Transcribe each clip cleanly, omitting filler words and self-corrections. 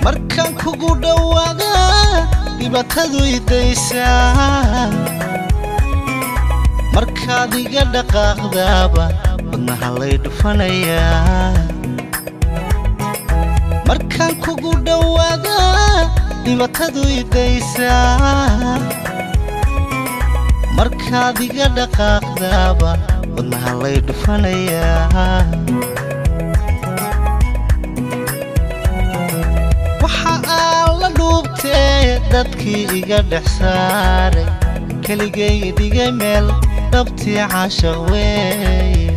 Markaan kugu dhawaada dhibaatadu idaysaa. Markaad iga dhaqaaqdaaba wadnaha lay dhufanayaa. Markaan kugu dhawaada dhibaatadu idaysaa. Markaad iga dhaqaaqdaaba wadnaha lay dhufanayaa. Waxa aan la dhuubtee dadkii iga dhex saaray, keligay dhigay meel dhabtii caashaq weeye.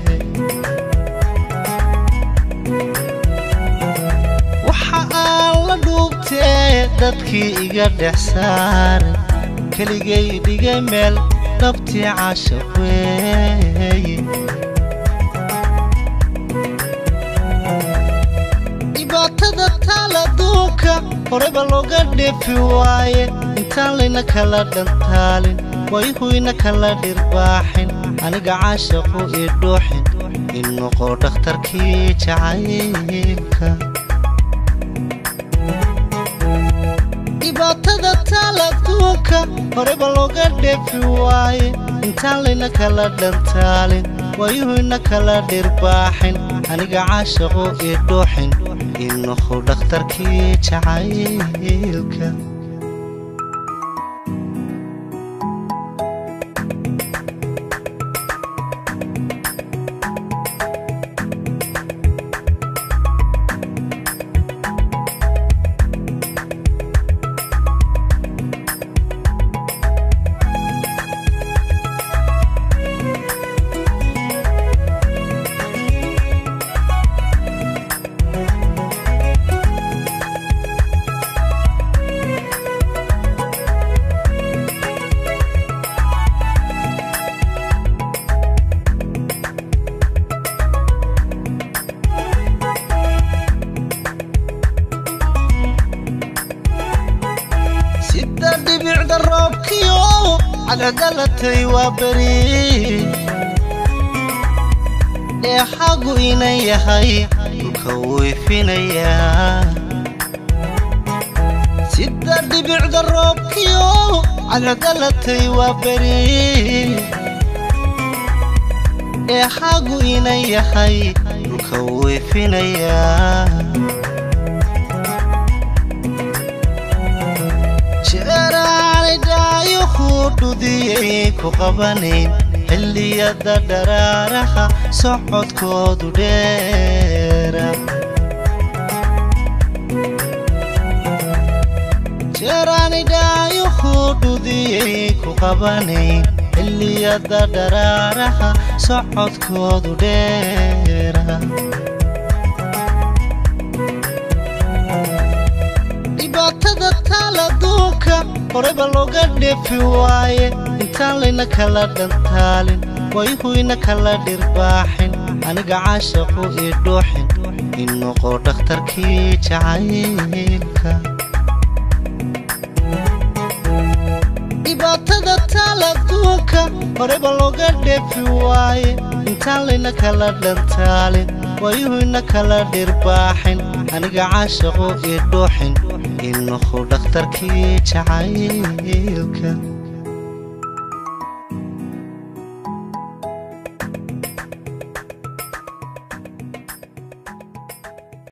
Waxa aan la dhuubtee dadkii iga dhex saaray, keligay dhigay meel dhabtii caashaq weeye. Dhibaatada taal adduunka horeba looga dheefi waaye, intaan layna kala dhantaalin, wayhuyna kala dhirbaaxin, aniga caashaqu ii dhuuxin, in noqo dhakhtarkii jacaylka. Dhibaatada taal adduunka horeba looga dheefi waaye, intaan layna kala dhantaalin, wayhuyna kala dhirbaaxin, aniga caashaqu ii dhuuxin, in noqo dhakhtarkii jacaylka. Sida dhibicda roobkiyo cadcadalatay waa beri, dheexagu inan yahay dhulka wuu ifinayaa. Sida dhibicda roobkiyo cadcadalatay waa beri, dheexagu inan yahay dhulka wuu ifinayaa. Jeeraanay dhaayuhu dhudiyay ku qabanayn xilliyada dharaaraha socodkoodu dheera. Jeeraanay dhaayuhu dhudiyay ku qabanayn xilliyada dharaaraha socodkoodu dheera. Dhibaatada taal adduunka horeba looga dheefi waaye, intaan layna kala dhantaalin, wayhuyna kala dhirbaaxin, aniga caashaqu ii dhuuxin, in noqo dhakhtarkii jacaylka. Dhibaatada taal adduunka horeba looga dheefi waaye, intaan layna kala dhantaalin, wayhuyna kala dhirbaaxin, aniga caashaqu ii dhuuxin, in noqo dhakhtarkii jacaylka.